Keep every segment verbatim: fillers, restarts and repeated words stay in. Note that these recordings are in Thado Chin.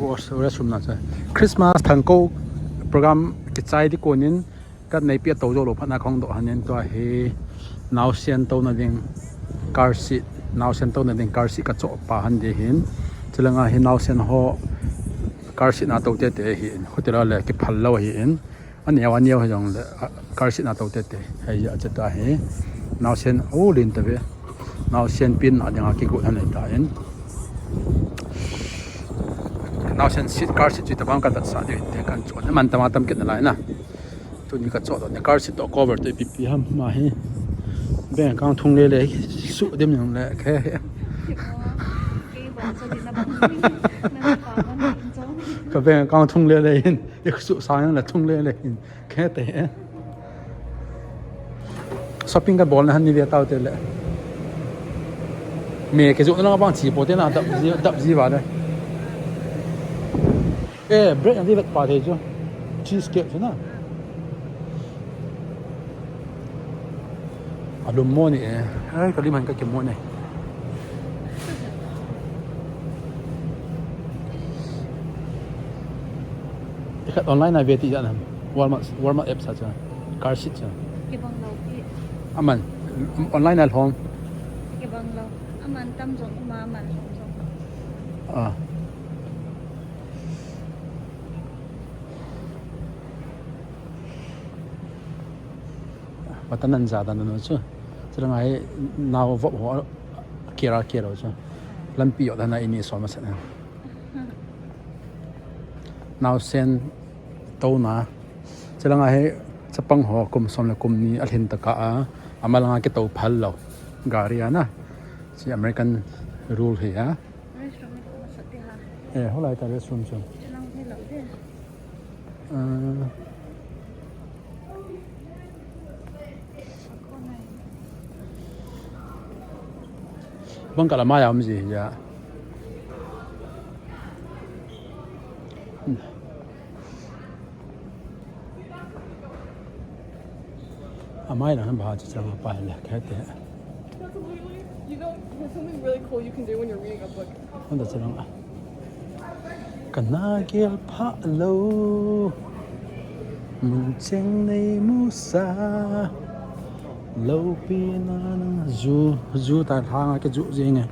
Restroom na chu. Christmas thangkou program kichai di konin ka neipi a tou jou lou phat na kahung doh hanin tua hi naosen touna ding car seat, naosen touna ding car seat ka choh pa han di hin. Chulanga hi naosen ho car seat na tou tete hi in. Hotel a le kiphal lou hi in. Aneo, aneo hi jong le, a, car seat na tou tete. Hei, a che ta hi. Naosen, o, lin ta ve. Naosen pin na dinga kigot han ta in. Naosen seat, car seat chu tabang ka tat sa di te kan choh. Man tama tam kit na lai na. Tuni ka choh doh ni car seat to cover to ipi pi ham ma hi. Bank account thung le le, su dim jong le, khe. Ka bank account thung le le hin. Iksu sang le thung le le hin. Khe te. Shopping ka bol na han ni ve tau te le. Me ke jo na bang chi po te na dap ji, dap ji va le. Eh, bread ang di vet pa te jo. Cheese cake na. Alum mo ni eh. Ai, ka lim han ka kimo ne. Ikhat online na ve ti ja na. Walmart, Walmart app sa cha. Car seat cha. Kibang lou pi. Aman, online na lhom. Kibang lou. Aman tam jong uma, aman lhom jong. Ah. Patanan ja dan no chu. Chulanga hi nao vop ho kira kira chu. Lampi yo dan a ini so ma sa na. Naosen touna. Chulanga hi chapang ho kum som le kum ni alhin taka a. Amalanga kitou phal lou. Gari a na. Chi American rule hi a. Restroom ni ko masat ti ha. Eh, holai ta restroom chu. Chilang hi lou de. Ah. Bang kala maya um ji ya. Amai lang ba chi chang pa le khe te. That's literally, you know, there's something really cool you can do when you're reading a book. Hon da chang a. Kana gel pha lo. Mun cheng nei mu sa. Lo pi na na zu, zu ta hang a ke zu jing e.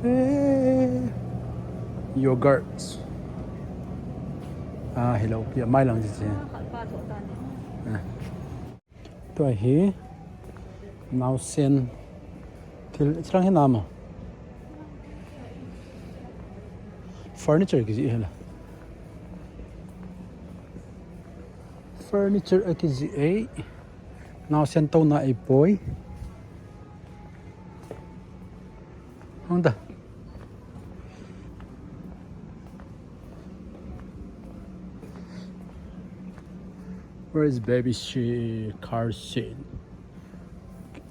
Eh, yogurt. Ah, hello, pi mai lang ji ji. Ah. Tua hi naosen thil chang hi nama. Furniture kiji hela. Furniture a kiji ei. Naosen touna ei poi. Hong da. Where is baby seat, car seat?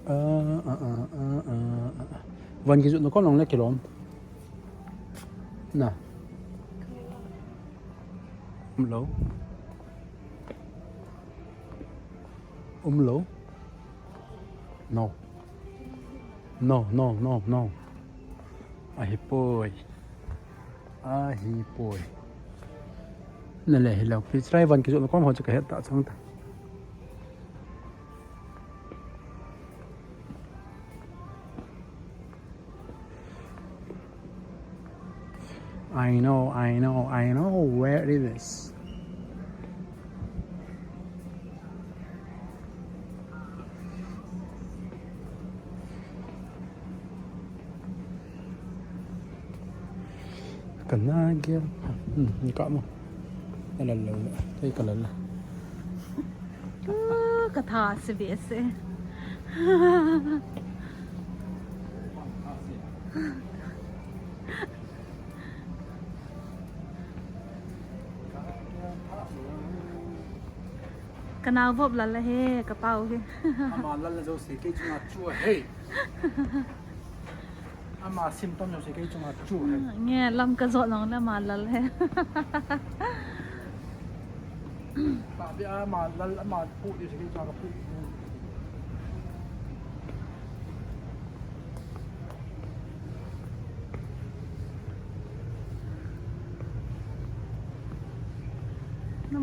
Uh, uh, uh, uh, uh, uh. Van kiju no kon long le kilom. Na. Umlo. Umlo. No. No, no, no, no. Ahipoi. Ahipoi. Na le hilou. Please try van kiju no kon ho chu ka het ta chang ta. I know, I know, I know where it is. Kana gel. Hmm, ni ka mo. Alal lo. Tei ka lal. Ah, ka tha se be se. Ka nao vop lal he, ka pau he. Ama lal la jo se kei chunga chu he. Ama sim tam jo se kei chunga chu he. Nge lam ka jot nong le ama lal he. Pa bi ama lal ama pu di se kei chunga ka pu.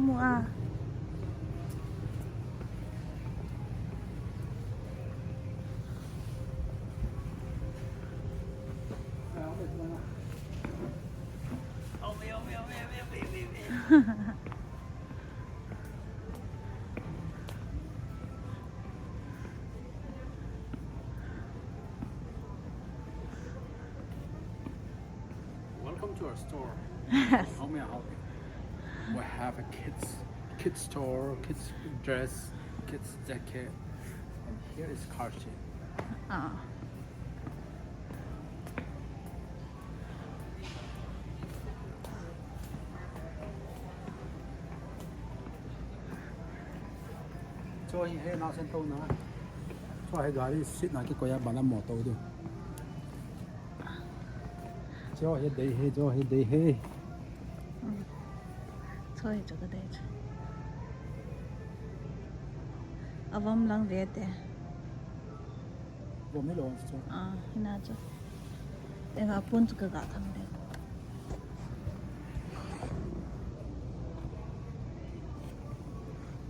Mua. Welcome to our store. Yes. How may I help you? We have a kids kids store, kids dress, kids jacket, and here is car seat. Ah. Cho hi he na sen to na. Cho hi gari seat na kikoi a bana mo to do. Cho hi dei he, cho hi dei he. Cho hi cho ka dei cho. Avom lang ve te. Vom hi lo cho. Ah, hina cho. Tenga pun chu ka ga tham de.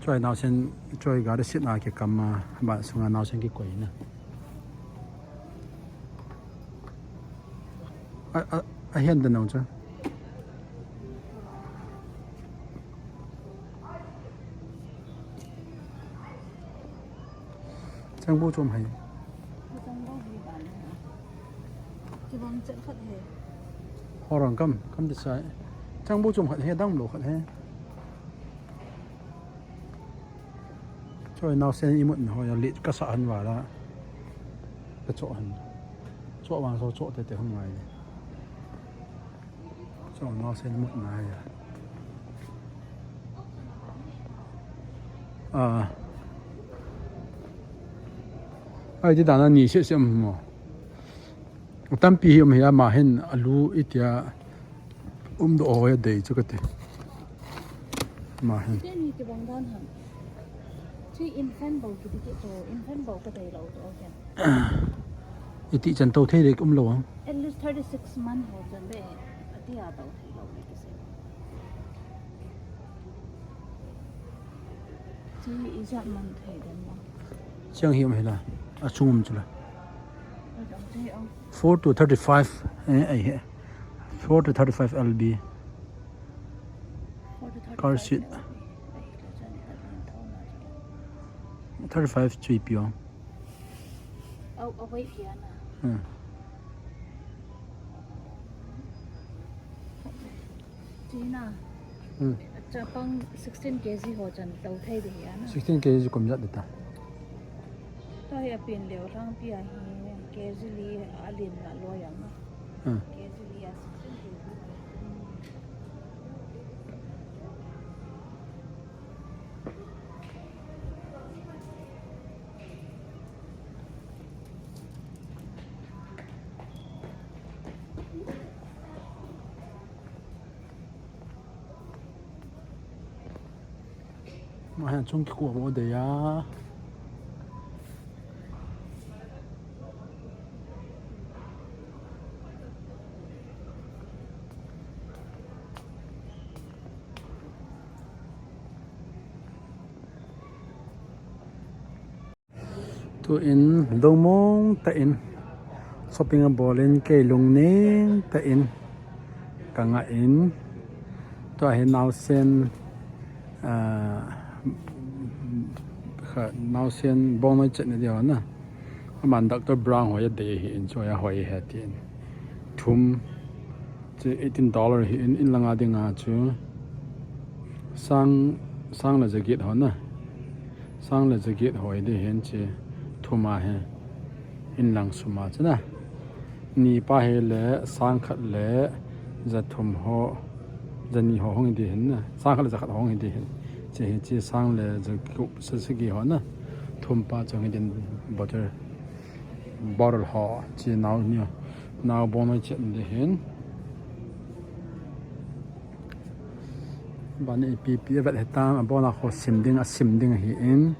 Choi naosen, choi gari seat na kikam a, ba sunga naosen kikoi na. A, a, a hian da nau cha. Changbo chom hai. Changbo hi dan ha. Chibang chet khat he. Horang kam, kam ti sai. Changbo chom khat he, dang lo khat he. Choi naosen imut na ho ya lit ka sa han wala. Ka cho han. Cho wang so cho te te hung ngai. Cho naosen imut na ya. Ah. Ai ti dana ni se se mo. Tampi hi um hi ama hin alu itia um do ho ya dei chu ka ti. Ma hin. Teni ti bang dan han. Chi infant bol kiti kiti to, infant bol ka dei lo to ken. Iti chan to thei dei um lo ang. At least thirty six month ho chan be. Ati a to thei lo le kise. Chi ijat man thei den ma. Chiang hi um hi la. A chung um chu la. Four to thirty-five. Eh, ai he. Four to thirty-five L B. Car seat. Thirty-five three P O. Au, au, wait, Diana. Hmm. Tina. Hmm. Chapang sixteen K G ho chan to thei de Diana. Sixteen K G kum jat de ta. Ta hi apin leo thang pi a hi K G li alin la lo yang na. Hmm. K G li a sixteen K G. Ma hian chung kikua bo de ya. Tuin lungmong tah in shopping a bol in kei lungning tah in ka ngah in, tua hi naosen, ah, kha, naosen bongnoi chet na dia na. Aman Doctor Brown hoi a dei hi in, choi a hoi he tin. Thum. Chu eighteen dollar hi in, in langa dinga chu sang, sang le jaget ho na. Sang le jaget ho hi ding hin chu thum a hi in lang sum a chu na. Ni pa hi le sang khat le ja thum ho, ja ni ho hung hi ding hin na. Sang khat le ja khat ho hung hi ding hin. Chu hi chu sang le ja gup sa sagi ho na. Thum pa chu hung hi ding butter. Bottle ho, chi nau ni, nau bongnoi chet ding hin. Bani ipi ipi avet hitam, abona kho sim ding, asim ding ahi in.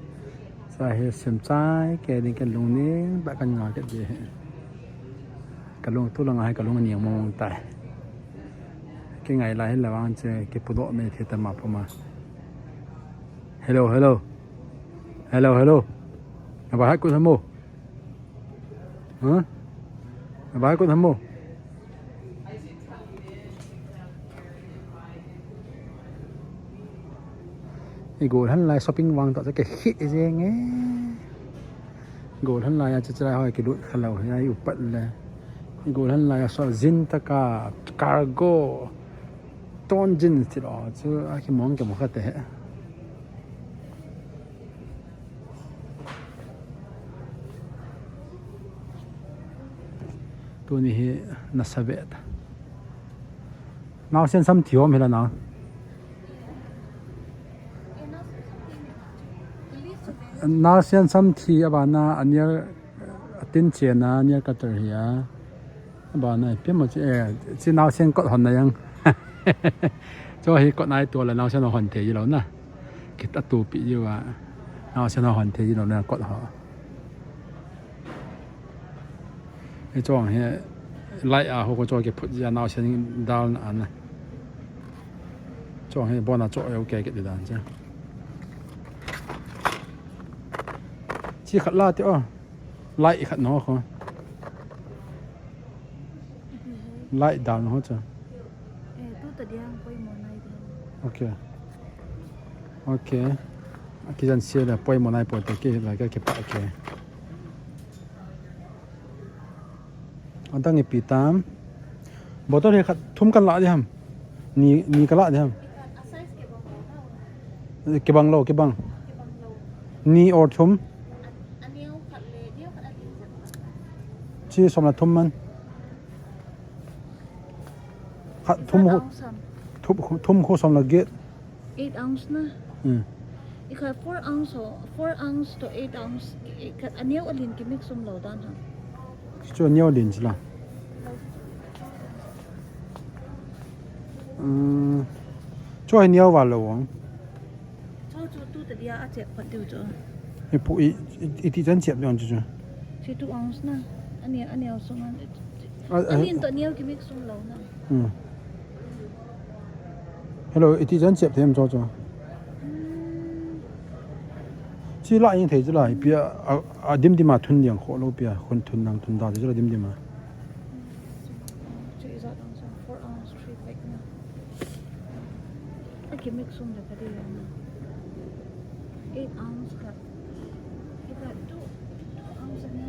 Sa hi sim chai kei ding, ka lungning tah ka ngah kit ding hi. Ka lung tu langa hi ka lung ning mong tai. Kei ngai lai hi la vang che, kei pudoh me thi ta ma puma. Hello, hello. Hello, hello. Abaha ko thamo. Ha? Abaha ko thamo. Igol han lai shopping vang to ke hit jeng e. Igol han lai a chichra hoi kilut khalau ya upat le. Igol han lai a so jin taka cargo ton jin ti lo chu a kimong ke mo kha te. Tuni hi nasa ve ta. Naosen sam thi hom hila na. Naosen sam thi abana anial atin chena anial katar hi a. Abana pia mo chi, eh, chi naosen kot hon na yang. Cho hi kot nai to la naosen hon thei lo na. Kita tu pi jiu a. Naosen hon thei lo na kot ho. Hi chong hi light a ho ko cho kiphut jia naosen dal na ana. Chong hi bona cho yo ke ke di dan cha. Chi khat la ti o. Light khat no ho. Light dal no ho cha. Eh, tu ta dia poimo nai dia. Okay. Okay. Kijan sia la poimo nai po te ke la ka ke pa ke. Adang ipi tam. Bottle hi khat thum kan la di ham. Ni, ni ka la di ham. Kibang lo, kibang. Ni or thum. Chi som la thum man. Khat thum ho. Thum, thum ho som la get. Eight ounce na. Hmm. Ikhat four ounce ho, four ounce to eight ounce, ikhat aneo alin kimix um lo dan ha. Chu aneo alin chila. Hmm. Chu aneo va lo wang. Chu chu tu ta dia a chep pat diu chu. Ipu i, i, iti chan chep diu chu chu. Chi two ounce na. Aneo, aneo sung an. A, a, alin to aneo kimix um lo na. Hmm. Hello, iti jan chep them cho cho. Chi la ing thei chu la, pia, a, a dim dim a thun liang kho lo pia, khun thun nang thun da chu la dim dim a. Chu is that ounce, four ounce, three pack na. A kimix um le ka di na. Eight ounce ka. Is that two, two ounce and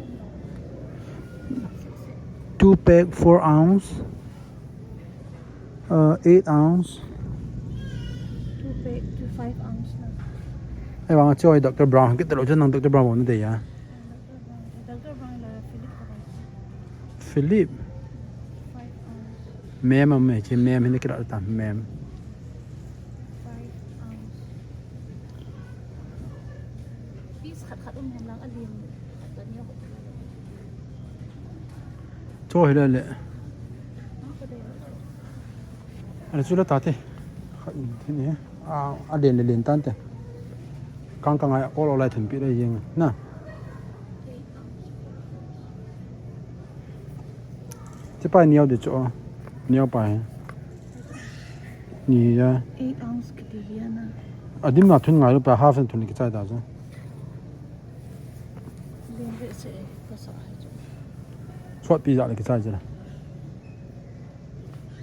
Two pack, four ounce. Uh, eight ounce. Two pack, two five ounce na. Ai, vang choi Doctor Brown, kit lo chen nang Doctor Brown na de ya. Doctor Brown, Doctor Brown la Philip ka ba. Philip. Five ounce. Ma'am, ma'am, che ma'am, hin kila ta, ma'am. Five ounce. Piece khat khat um hen lang a lim. Cho hi le le. Ale chu la ta te. Khat in thi ni. A, a len le len tan te. Kang kang ai ko lo lai thun pi le yeng. Na. Chi pai niau de cho. Niau pai. Ni ya. Eight ounce kiti ya na. A dim na thun ngai lo pa half and thun ki chai da cho. Len le se ka sa hai cho. Suat pi ja le ki chai jela.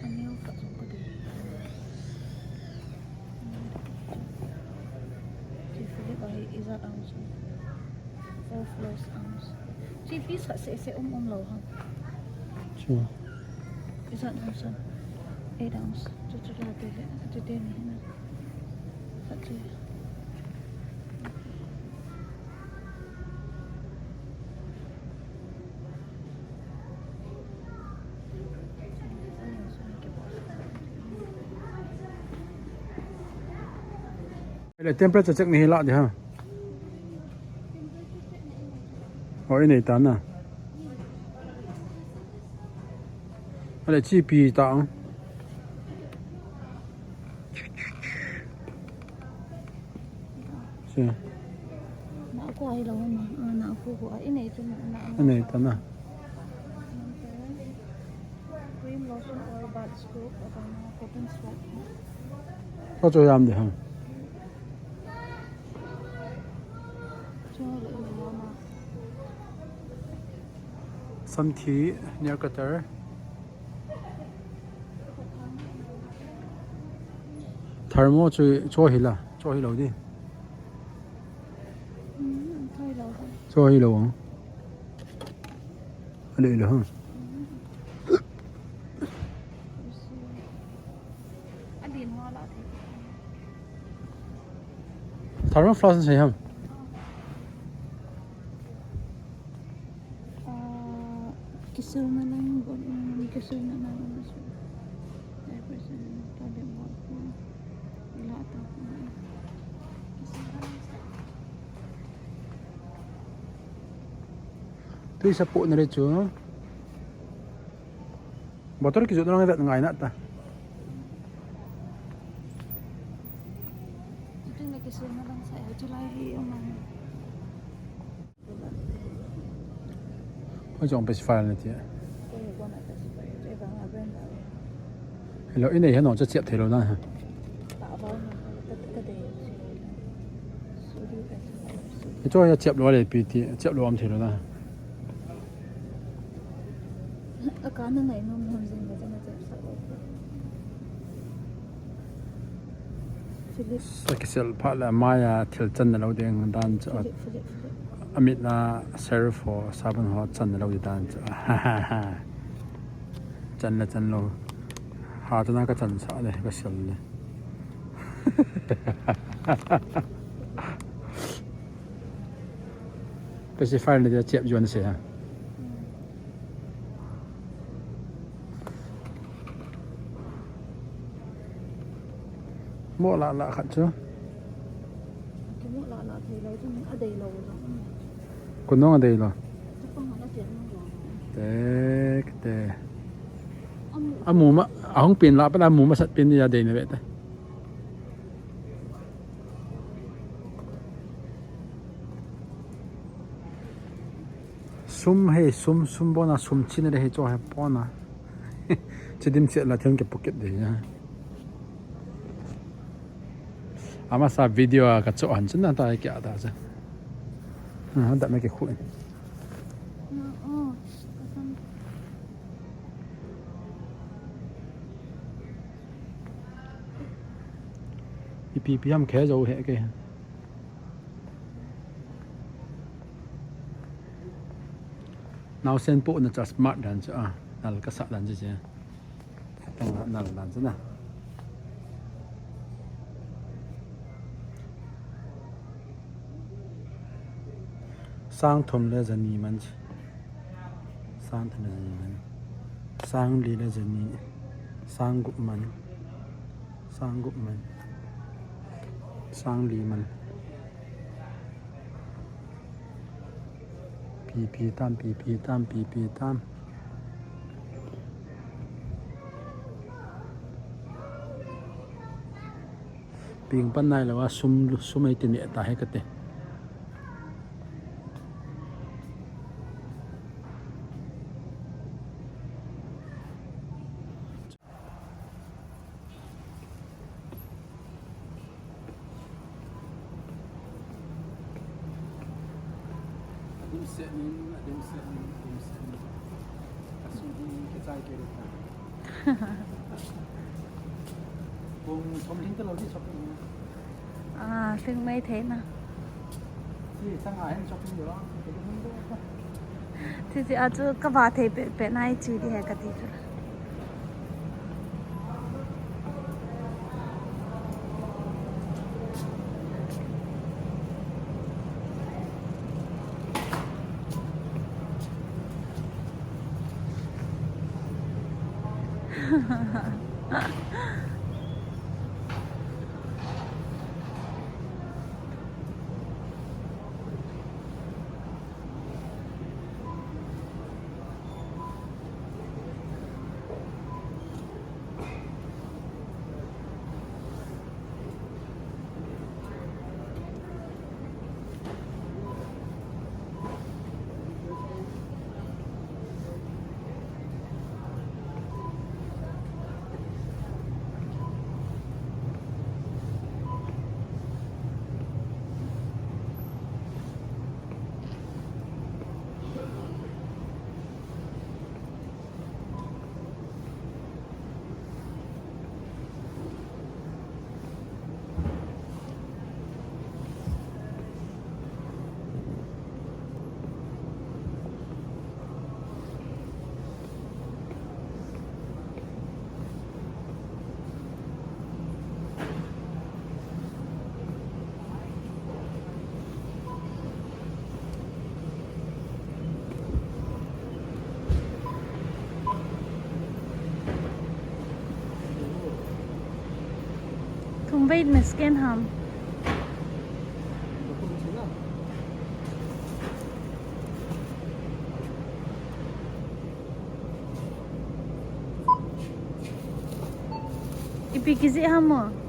Aneo khat jong ka dei. Chi Philip a hi ijat ounce. Four floors ounce. Chi piece khat seh seh um um lo ha. Chi. Ijat ounce. Eight ounce. Chu chu la te le. Chu te ni na. Khat chi. Le temperature check ni hi la di ha. Ho i nei ta na. Ale chi pi ta. Si. Na ko ai lo ma. Ah, na ko ko ai nei chu na. Nei ta na. Cream lotion or bath soap or cotton swab. Ko cho yam de ha. Santhi near Qatar. Thermo chu cho hi la, cho hi lo di. Cho hi lo. Ale lo ha. Thermo flask sei ham. Ah, kisil na lang, bon, kisil na lang, ano siya. Diapers, ano, tabi mo ako. Ila ata ako. Kisil na lang sa. Tui sa po na rin, chu. Bottle kijot na lang vet ngai na ta. Tutu na kisil na lang sa, eh, July hi yung ano. Hoi jong pacifier na ti. Hello, inei heno cha chiap thei lo na. Hicho ya chiap lo le pi ti, chiap lo am thei lo na. Akana nai nom nom jing le chana chiap sa lo. Philip. Sa kisel pha le maya thil chan na lo ding dan cha. Philip, Philip, Philip. Amit na serif ho sabon ho chan na lo ding dan cha. Chan le chan lo. Ha ta na ka chan sa le ka sel le. Pacifier ni dia chiap juan se ha. Mo la la khat chu. Mo la la thei lo chu a dei lo lo. Ko nong a dei lo. Te, te. Amu ma, ahung pin la pa la mu ma sat pin ni a dei na ve ta. Sum hei, sum, sum bona, sum china de hei cho hei bona. Chidim se la theng ke pocket de ya. Ama sa video a ka cho han china ta ke ata cha. Ha, da me ke khu. Ipi pi ham khe jo he ke. Naosen po na cha smart dan cha, ah, nal ka sa dan cha cha. Tang nal dan cha na. Sang thum le jani man. Sang thum le jani man. Sang li le jani. Sang gup man. Sang gup man. Sang li man. Pi pi tam, pi pi tam, pi pi tam. Ping pan nai lo a sum, sum ei ti ne ta he ka te. Adim se ni, adim se ni, adim se ni. Asun ni ke chai ke ta. Kong som hin ta lo di shopping. Ah, sing mai thei na. Si, sang a hin shopping lo. Sisi, a chu ka va thei peh peh nai chu di he ka ti chu. Wait, na scan ham. Ipi kijih ham mo?